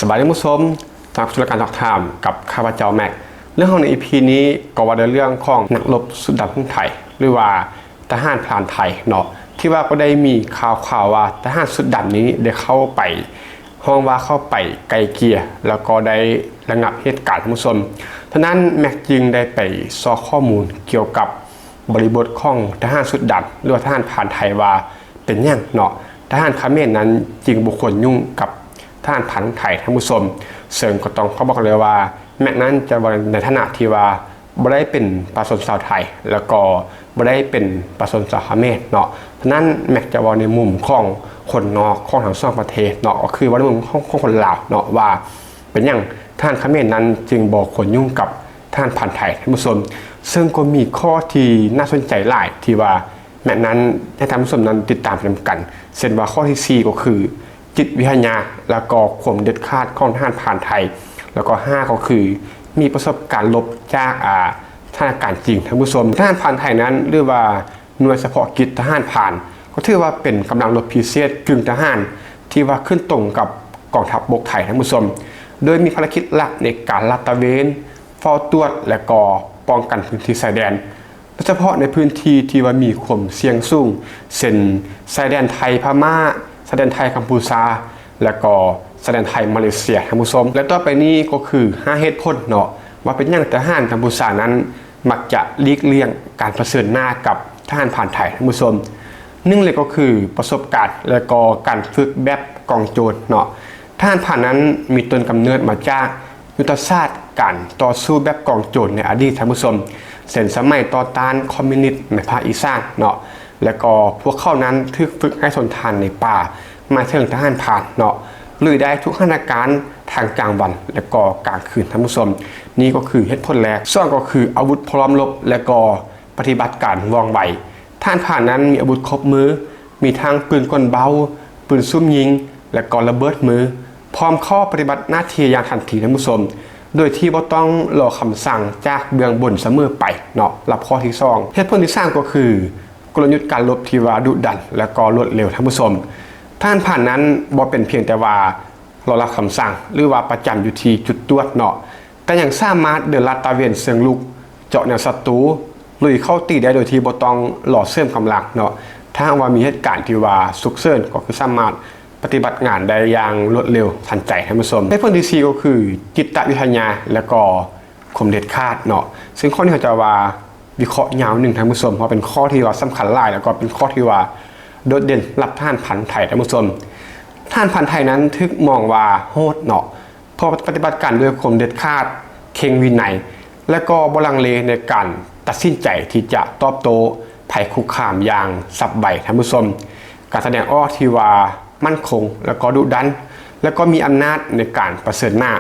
ສະບາຍດີທ່ານຜູ້ຊົມ, ທ່ານຜູ້ຊົມລາຍການຊອກຖາມກັບຂ້າພະເຈົ້າແມັກ. ເລື່ອງຂອງໃນອີພີນີ້ກໍວ່າໃນເລື່ອງຂອງນັກລົບຊຸດດຳຂອງໄທ ຫຼືວ່າທະຫານພຣານໄທເນາະ ທີ່ວ່າກໍໄດ້ມີຂ່າວໆວ່າທະຫານຊຸດດຳນີ້ໄດ້ເຂົ້າໄປ ຮ້ອງວ່າເຂົ້າໄປໄກ່ເກ່ຍ ແລ້ວກໍໄດ້ລະງັບເຫດການທ່ານຜູ້ຊົມ. ທາງນັ້ນແມັກຈຶ່ງໄດ້ໄປຊອກຂໍ້ມູນກ່ຽວກັບ ບໍລິບົດຂອງທະຫານຊຸດດຳ ຫຼືວ່າທະຫານພຣານໄທວ່າເປັນຫຍັງເນາະ ທະຫານຂະເໝນນັ້ນຈຶ່ງບໍ່ຄວນຫຍຸ້ງກັບທະຫານພຣານໄທທ່ານຜູ້ຊົມ. ເຊິ່ງກໍຕ້ອງຂໍບອກເລີຍວ່າ ແມັກນັ້ນຈະເວົ້າໃນຖານະທີ່ວ່າບໍ່ໄດ້ເປັນປະຊາຊົນຊາວໄທ ແລ້ວກໍບໍ່ໄດ້ເປັນປະຊາຊົນຊາວຂະເໝນເນາະ. ທາງນັ້ນແມັກຈະເວົ້າໃນມຸມຂອງຄົນນອກຂອງທັງສອງປະເທດເນາະ ກໍຄືເວົ້າໃນມຸມຂອງ ຂອງຄົນລາວເນາະ ວ່າເປັນຫຍັງທະຫານຂະເໝນນັ້ນຈຶ່ງບໍ່ຄວນຫຍຸ້ງກັບ ທະຫານພຣານໄທທ່ານຜູ້ຊົມ. ເຊິ່ງກໍມີຂໍ້ທີ່ໜ້າສົນໃຈຫຼາຍທີ່ວ່າແມັກນັ້ນໃຫ້ທ່ານຜູ້ຊົມນັ້ນຕິດຕາມໄປນຳກັນ ເຊັ່ນວ່າຂໍ້ທີສີ່ກໍຄື ຈິດວິທະຍາ ແລ້ວກໍຄວາມເດັດຂາດຂອງທະຫານພຣານໄທ ແລ້ວກໍຫ້າກໍຄື ມີປະສົບການລົບຈາກ ອາ ສະຖານະການຈິງທ່ານຜູ້ຊົມ. ທະຫານພຣານໄທນັ້ນ ຫຼືວ່າໜ່ວຍສະເພາະກິດທະຫານພຣານ ກໍຖືວ່າເປັນກຳລັງລົບພິເສດກຶ່ງທະຫານ ທີ່ວ່າຂຶ້ນຕົງກັບກອງທັບບົກໄທທ່ານຜູ້ຊົມ ໂດຍມີພາລະກິດຫຼັກໃນການລາດຕະເວນ, ເຝົ້າຕວດ ແລະກໍປ້ອງກັນພື້ນທີ່ຊາຍແດນ ໂດຍສະເພາະໃນພື້ນທີ່ທີ່ວ່າມີຄວາມສ່ຽງສູງ ເຊັ່ນ ຊາຍແດນໄທພະມ້າ, ຊາຍແດນໄທກຳພູຊາ ແລະກໍຊາຍແດນໄທມາເລເຊຍທ່ານຜູ້ຊົມ. ແລະຕໍ່ໄປນີ້ກໍຄືຫ້າເຫດຜົນເນາະ ວ່າເປັນຫຍັງທະຫານກຳພູຊານັ້ນມັກຈະຫຼີກລ່ຽງການປະເຊີນໜ້າກັບທະຫານພຣານໄທທ່ານຜູ້ຊົມ. ໜຶ່ງເລີຍກໍຄືປະສົບການ ແລະກໍການຝຶກແບບກອງໂຈນເນາະ. ທະຫານພຣານນັ້ນມີຕົ້ນກຳເນີດມາຈາກ ຍຸດທະສາດການຕໍ່ສູ້ແບບກອງໂຈນໃນອະດີດທ່ານຜູ້ຊົມ ເຊັ່ນສະໄໝຕໍ່ຕ້ານຄອມມິວນິດໃນພາກອີສານເນາະ ແລະກໍພວກເຂົານັ້ນຖືກຝຶກໃຫ້ທົນທານໃນປ່າ ໝາຍເຖິງທະຫານພຣານເນາະ ລຸຍໄດ້ທຸກສະຖານະການທັງກາງວັນ ແລະກໍກາງຄືນທ່ານຜູ້ຊົມ. ນີ້ກໍຄືເຫດຜົນແລກ. ສອງກໍຄືອາວຸດພ້ອມລົບ ແລະກໍປະຕິບັດການວ່ອງໄວ. ທະຫານພຣານນັ້ນມີອາວຸດຄົບມື ມີທັງປືນກົ້ນເບົາ, ປືນຊຸ່ມຍິງ ແລະກໍລະເບີດມື ພ້ອມເຂົ້າປະຕິບັດໜ້າທີ່ຢ່າງທັນທີທ່ານຜູ້ຊົມ ໂດຍທີ່ບໍ່ຕ້ອງລໍຄຳສັ່ງຈາກເບື້ອງບົນສະເໝີໄປເນາະ. ລັບຂໍ້ທີສອງ. ເຫດຜົນທີສາມກໍຄື ກົນລະຍຸດການລົບທີ່ວ່າດຸດັນ ແລະກໍລວດເລັວທ່ານຜູ້ຊົມ. ທະຫານພຣານນັ້ນບໍ່ເປັນພຽງແຕ່ວ່າລໍຮັບຄຳສັ່ງ ຫຼືວ່າປະຈຳຢູ່ທີ່ຈຸດຕວດເນາະ ແຕ່ຍັງສາມາດເດີນລາດຕະເວນເຊີງລຸກ ເຈາະແນວສັດຕູ ລຸຍເຂົ້າຕີໄດ້ໂດຍທີ່ບໍ່ຕ້ອງລໍເສີມກຳລັງເນາະ. ຖ້າຫາກວ່າມີເຫດການທີ່ວ່າສຸກເສີນ ກໍຄືສາມາດປະຕິບັດງານໄດ້ຢ່າງລວດເລັວທັນໃຈທ່ານຜູ້ຊົມ. ເຫດຜົນທີສີ່ກໍຄື ຈິດຕະວິທະຍາ ແລະກໍຄວາມເດັດຂາດເນາະ ເຊິ່ງຂໍ້ນີ້ເຮົາຈະວ່າວິເຄາະຍາວໜຶ່ງທ່ານຜູ້ຊົມ ເພາະເປັນຂໍ້ທີ່ວ່າສຳຄັນຫຼາຍ ແລ້ວກໍເປັນຂໍ້ທີ່ວ່າໂດດເດັ່ນສຳລັບທະຫານພຣານໄທທ່ານຜູ້ຊົມ. ທະຫານພຣານໄທນັ້ນຖືກມອງວ່າໂຫດເນາະ ເພາະປະຕິບັດການດ້ວຍຄວາມເດັດຂາດ, ເຄັ່ງວິໄນ ແລະກໍບໍ່ລັງເລໃນການຕັດສິນໃຈທີ່ຈະຕອບໂຕ້ໄພຄຸກຄາມຢ່າງສັບໄວທ່ານຜູ້ຊົມ. ການສະແດງອອກທີ່ວ່າໝັ້ນຄົງ ແລະກໍດຸດັນ ແລະກໍມີອຳນາດໃນການປະເຊີນໜ້າ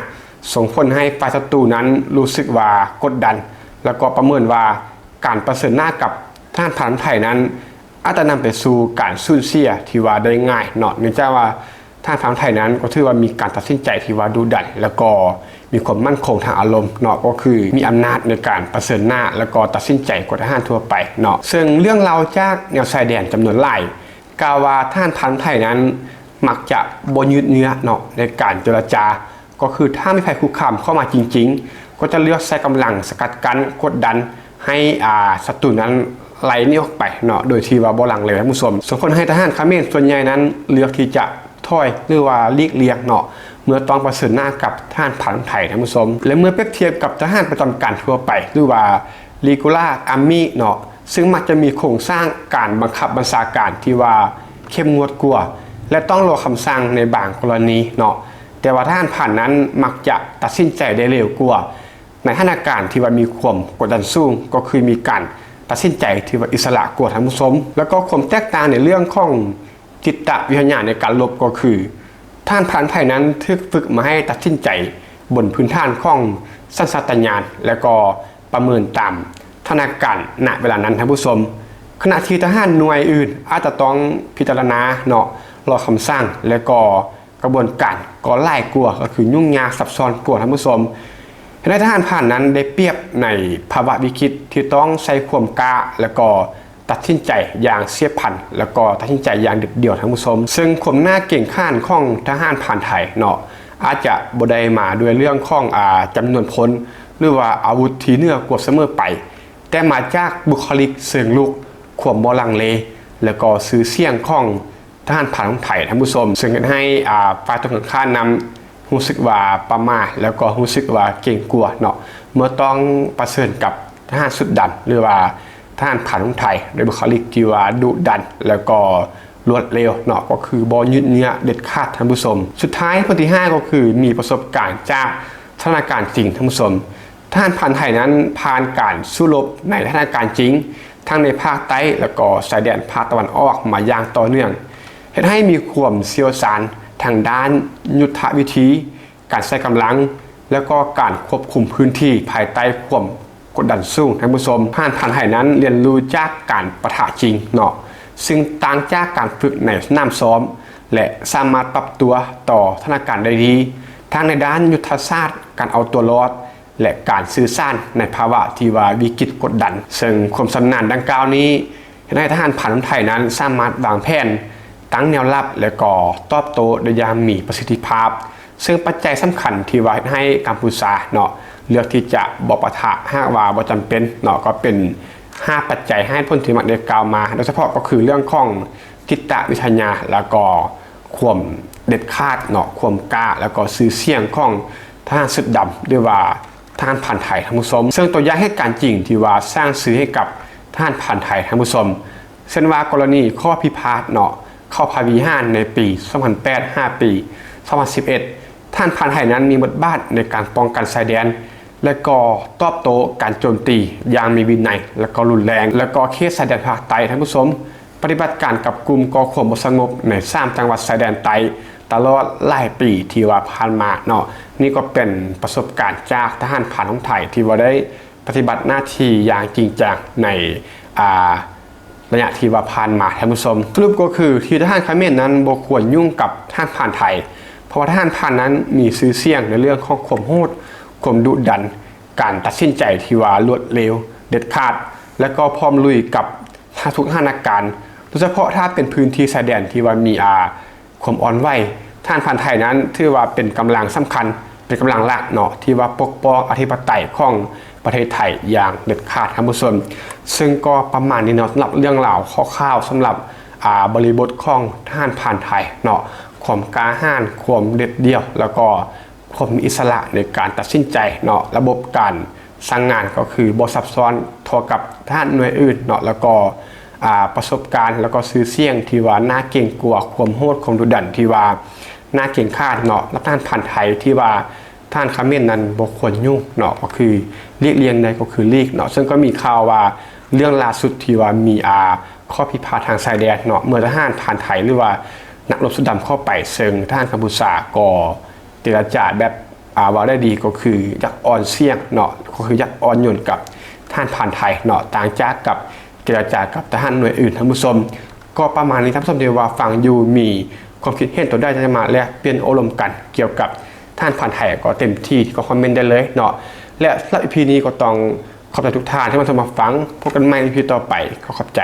ສົ່ງຜົນໃຫ້ຝ່າຍສັດຕູນັ້ນຮູ້ສຶກວ່າກົດດັນ ແລະກໍປະເມີນວ່າການປະເຊີນໜ້າກັບທະຫານພຣານໄທນັ້ນ ອາດຈະນຳໄປສູ່ການສູນເສຍທີ່ວ່າໄດ້ງ່າຍເນາະ ເນື່ອງຈາກວ່າທະຫານພຣານໄທນັ້ນກໍຖືວ່າມີການຕັດສິນໃຈທີ່ວ່າດຸດັນ ແລ້ວກໍມີຄວາມໝັ້ນຄົງທາງອາລົມເນາະ ກໍຄືມີອຳນາດໃນການປະເຊີນໜ້າ ແລ້ວກໍຕັດສິນໃຈກວ່າທະຫານທົ່ວໄປເນາະ. ເຊິ່ງເລື່ອງລາວຈາກແນວຊາຍແດນຈຳນວນຫຼາຍ ກ່າວວ່າທະຫານພຣານໄທນັ້ນມັກຈະບໍ່ຍືດເຍື້ອເນາະໃນການເຈລະຈາ ກໍຄືຖ້າມີໄພຄຸກຄາມເຂົ້າມາຈິງໆ ກໍຈະເລືອກໃຊ້ກຳລັງສະກັດກັ້ນ ກົດດັນໃຫ້ ອາ ສັດຕູນັ້ນໄລ່ໜີອອກໄປເນາະ ໂດຍທີ່ວ່າບໍ່ລັງເລທ່ານຜູ້ຊົມ. ສົ່ງຜົນໃຫ້ທະຫານຂະເໝນສ່ວນໃຫຍ່ນັ້ນເລືອກທີ່ຈະຖອຍ ຫຼືວ່າຫຼີກລ່ຽງເນາະ ເມື່ອຕ້ອງປະເຊີນໜ້າກັບທະຫານພຣານໄທທ່ານຜູ້ຊົມ. ແລະເມື່ອປຽບທຽບກັບທະຫານປະຈຳການທົ່ວໄປ ຫຼືວ່າ Regular Army ເນາະ ເຊິ່ງມັກຈະມີໂຄງສ້າງການບັງຄັບບັນຊາການທີ່ວ່າເຂັ້ມງວດກວ່າ ແລະຕ້ອງລໍຄຳສັ່ງໃນບາງກໍລະນີເນາະ ແຕ່ວ່າທະຫານພຣານນັ້ນມັກຈະຕັດສິນໃຈໄດ້ເລັວກວ່າ ໃນສະຖານະການທີ່ວ່າມີຄວາມກົດດັນສູງ ກໍຄືມີການຕັດສິນໃຈທີ່ວ່າອິດສະຫຼະກວ່າທ່ານຜູ້ຊົມ. ແລ້ວກໍຄວາມແຕກຕ່າງໃນເລື່ອງຂອງຈິດຕະວິທະຍາໃນການລົບ ກໍຄືທະຫານພຣານໄທນັ້ນຖືກຝຶກມາໃຫ້ຕັດສິນໃຈບົນພື້ນຖານຂອງສັນຊາດຕະຍານ ແລະກໍປະເມີນຕາມສະຖານະການນະເວລານັ້ນທ່ານຜູ້ຊົມ ຂະນະທີ່ທະຫານໜ່ວຍອື່ນອາດຈະຕ້ອງພິຈາລະນາເນາະ ລໍຄຳສັ່ງ ແລະກໍ ກະບວນການກໍຫຼາຍກວ່າ ກໍຄືຫຍຸ້ງຍາກຊັບຊ້ອນກວ່າທ່ານຜູ້ຊົມ ເຮັດໃຫ້ທະຫານພຣານນັ້ນໄດ້ປຽບໃນພາວະວິກິດທີ່ຕ້ອງໃຊ້ຄວາມກ້າ ແລະກໍຕັດສິນໃຈຢ່າງຊຽບພັນ ແລະກໍຕັດສິນໃຈຢ່າງເດັດດ່ຽວທ່ານຜູ້ຊົມ. ເຊິ່ງຄວາມໜ້າເກງຂານຂອງທະຫານພຣານໄທເນາະ ອາດຈະບໍ່ໄດ້ມາດ້ວຍເລື່ອງຂອງ ອາ ຈຳນວນພົນ ຫຼືວ່າອາວຸດທີ່ເໜືອກວ່າສະເໝີໄປ, ແຕ່ມາຈາກບຸກຄະລິກເຊີງລຸກ, ຄວາມບໍ່ລັງເລ ແລະກໍຊື່ສຽງຂອງທະຫານພານຂອງໄທ, ທ່ານຜູ້ຊົມ, ເຊິ່ງເຮັດໃຫ້ ອາ ຝ່າຍຕົງກັນຂ້າມນັ້ນຮູ້ສຶກວ່າປະໝ່າ ແລ້ວກໍຮູ້ສຶກວ່າເກງກົວເນາະ ເມື່ອຕ້ອງປະເຊີນກັບທະຫານຊຸດດຳ ຫຼືວ່າທະຫານພານຂອງໄທ ດ້ວຍບຸກຄະລິກທີ່ວ່າດຸດັນ ແລ້ວກໍລວດເລັວເນາະ, ກໍຄືບໍ່ຍືດເຍື້ອເດັດຂາດ, ທ່ານຜູ້ຊົມ. ສຸດທ້າຍ ຜົນທີຫ້າ ກໍຄືມີປະສົບການຈາກສະຖານະການຈິງ, ທ່ານຜູ້ຊົມ. ທະຫານພານໄທນັ້ນຜ່ານການສູ້ລົບໃນສະຖານະການຈິງ ທັງໃນພາກໃຕ້ ແລ້ວກໍຊາຍແດນພາກຕາເວັນອອກມາຢ່າງຕໍ່ເນື່ອງ, ເຮັດໃຫ້ມີຄວາມຊ່ຽວຊານທາງດ້ານຍຸດທະວິທີ, ການໃຊ້ກຳລັງ ແລ້ວກໍການຄວບຄຸມພື້ນທີ່ພາຍໃຕ້ຄວາມກົດດັນສູງ, ທ່ານຜູ້ຊົມ. ທະຫານພານໄທນັ້ນຮຽນຮູ້ຈາກການປະທະຈິງເນາະ, ຊຶ່ງຕ່າງຈາກການຝຶກໃນສະໜາມຊ້ອມ ແລະ ສາມາດປັບຕົວຕໍ່ສະຖານະການໄດ້ດີ ທັງໃນດ້ານຍຸດທະສາດ, ການເອົາຕົວລອດ ແລະ ການສື່ສານໃນພາວະທີ່ວ່າວິກິດກົດດັນ, ເຊິ່ງຄວາມຊຳນານດັ່ງກ່າວນີ້ ເຮັດໃຫ້ທະຫານພານຂອງໄທນັ້ນສາມາດວາງແຜນ, ຕັ້ງແນວຮັບ ແລະ ກໍຕອບໂຕ້ໄດ້ຢ່າງມີປະສິດທິພາບ, ເຊິ່ງປັດໄຈສຳຄັນທີ່ວ່າເຮັດໃຫ້ກຳປູຊາເນາະ ເລືອກທີ່ຈະບໍ່ປະທະຫາກວ່າບໍ່ຈຳເປັນເນາະ, ກໍເປັນຫ້າປັດໄຈ ຫ້າເຫດຜົນທີ່ມັກໄດ້ກ່າວມາ, ໂດຍສະເພາະກໍຄືເລື່ອງຂອງຈິດຕະວິທະຍາ ແລ້ວກໍຄວາມເດັດຂາດເນາະ, ຄວາມກ້າ ແລ້ວກໍຊື່ສຽງຂອງທະຫານຊຸດດຳ ຫຼືວ່າ ທະຫານພານໄທ, ທ່ານຜູ້ຊົມ. ເຊິ່ງຕົວຢ່າງເຫດການຈິງທີ່ວ່າສ້າງຊື່ໃຫ້ກັບທະຫານພານໄທ, ທ່ານຜູ້ຊົມ, ເຊັ່ນວ່າກໍລະນີຂໍ້ພິພາດເນາະ ເຂົ້າພະວິຫານໃນປີສອງພັນແປດ ຫາປີສອງພັນສິບເອັດ, ທະຫານພານໄທນັ້ນມີບົດບາດໃນການປ້ອງກັນຊາຍແດນ ແລະ ກໍຕອບໂຕ້ການໂຈມຕີຢ່າງມີວິໄນ ແລະ ກໍຮຸນແຮງ, ແລະ ກໍເຂດຊາຍແດນພາກໃຕ້, ທ່ານຜູ້ຊົມ. ປະຕິບັດການກັບກຸ່ມກໍ່ຄວາມບໍ່ສະຫງົບໃນສາມຈັງຫວັດຊາຍແດນໃຕ້ຕະຫຼອດຫຼາຍປີທີ່ວ່າຜ່ານມາເນາະ, ນີ້ກໍເປັນປະສົບການຈາກທະຫານພານຂອງໄທທີ່ວ່າໄດ້ປະຕິບັດໜ້າທີ່ຢ່າງຈິງຈັງໃນ ອາ ໄລຍະທີ່ວ່າຜ່ານມາ, ທ່ານຜູ້ຊົມ. ສະຫຼຸບກໍຄືທີ່ທະຫານຂະເໝນນັ້ນບໍ່ຄວນຫຍຸ້ງກັບທະຫານພານໄທ, ເພາະວ່າທະຫານພານນັ້ນມີຊື່ສຽງໃນເລື່ອງຂອງຄວາມໂຫດ, ຄວາມດຸດັນ, ການຕັດສິນໃຈທີ່ວ່າລວດເລັວ, ເດັດຂາດ ແລະ ກໍພ້ອມລຸຍກັບ ຫາກທຸກສະຖານະການ, ໂດຍສະເພາະຖ້າເປັນພື້ນທີ່ຊາຍແດນທີ່ວ່າມີ ອາ ຄວາມອ່ອນໄຫວ, ທະຫານພານໄທນັ້ນຖືວ່າເປັນກຳລັງສຳຄັນ, ເປັນກຳລັງຫຼັກເນາະ ທີ່ວ່າປົກປ້ອງອະທິປະໄຕຂອງປະເທດໄທຢ່າງເດັດຂາດ, ທ່ານຜູ້ຊົມ. ເຊິ່ງກໍປະມານນີ້ເນາະ ສຳລັບເລື່ອງລາວຄ່າວໆ ສຳລັບ ອາ ບໍລິບົດຂອງທະຫານພານໄທເນາະ, ຄວາມກ້າຫານ, ຄວາມເດັດດ່ຽວ ແລ້ວກໍ ຄວາມມີອິດສະຫຼະໃນການຕັດສິນໃຈເນາະ, ລະບົບການສ້າງງານກໍຄືບໍ່ຊັບຊ້ອນເທົ່າກັບທະຫານໜ່ວຍອື່ນເນາະ, ແລ້ວກໍ ອາ ປະສົບການ ແລ້ວກໍຊື່ສຽງທີ່ວ່າໜ້າເກງກົວ, ຄວາມໂຫດ, ຄວາມດຸດັນທີ່ວ່າໜ້າເກງຂາດເນາະ, ລັດຖະຫານພານໄທທີ່ວ່າທະຫານຂະເໝນນັ້ນບໍ່ຄວນຫຍຸ້ງເນາະ, ກໍຄືຫຼີກລ່ຽງໄດ້ກໍຄືຫຼີກເນາະ. ເຊິ່ງກໍມີຂ່າວວ່າເລື່ອງລ່າສຸດທີ່ວ່າມີ ອາ ຂໍ້ພິພາດທາງຊາຍແດນເນາະ, ເມື່ອທະຫານພານໄທ ຫຼືວ່ານັກລົບຊຸດດຳເຂົ້າໄປ, ເຊິ່ງທະຫານກຳປູຊາກໍ ເຈລະຈາແບບ ອາ ເວົ້າໄດ້ດີກໍຄືຢາກອ່ອນສຽງເນາະ, ກໍຄືຢາກອ່ອນໂຍນກັບທະຫານພານໄທເນາະ, ຕ່າງຈາກກັບເຈລະຈາກັບທະຫານໜ່ວຍອື່ນ, ທ່ານຜູ້ຊົມ. ກໍປະມານນີ້, ທ່ານຜູ້ຊົມທີ່ວ່າຟັງຢູ່ ມີຄວາມຄິດເຫັນຕົວໃດ ຈະມາແລກປ່ຽນໂອ້ລົມກັນກ່ຽວກັບທະຫານພານໄທ ກໍເຕັມທີ່ ກໍຄອມເມັນໄດ້ເລີຍເນາະ. ແລະ ສຳລັບ ອີ ພີ ນີ້ກໍຕ້ອງຂອບໃຈທຸກທ່ານທີ່ມາຊົມມາຟັງ. ພົບກັນໃໝ່ ອີ ພີ ຕໍ່ໄປ. ຂໍຂອບໃຈ.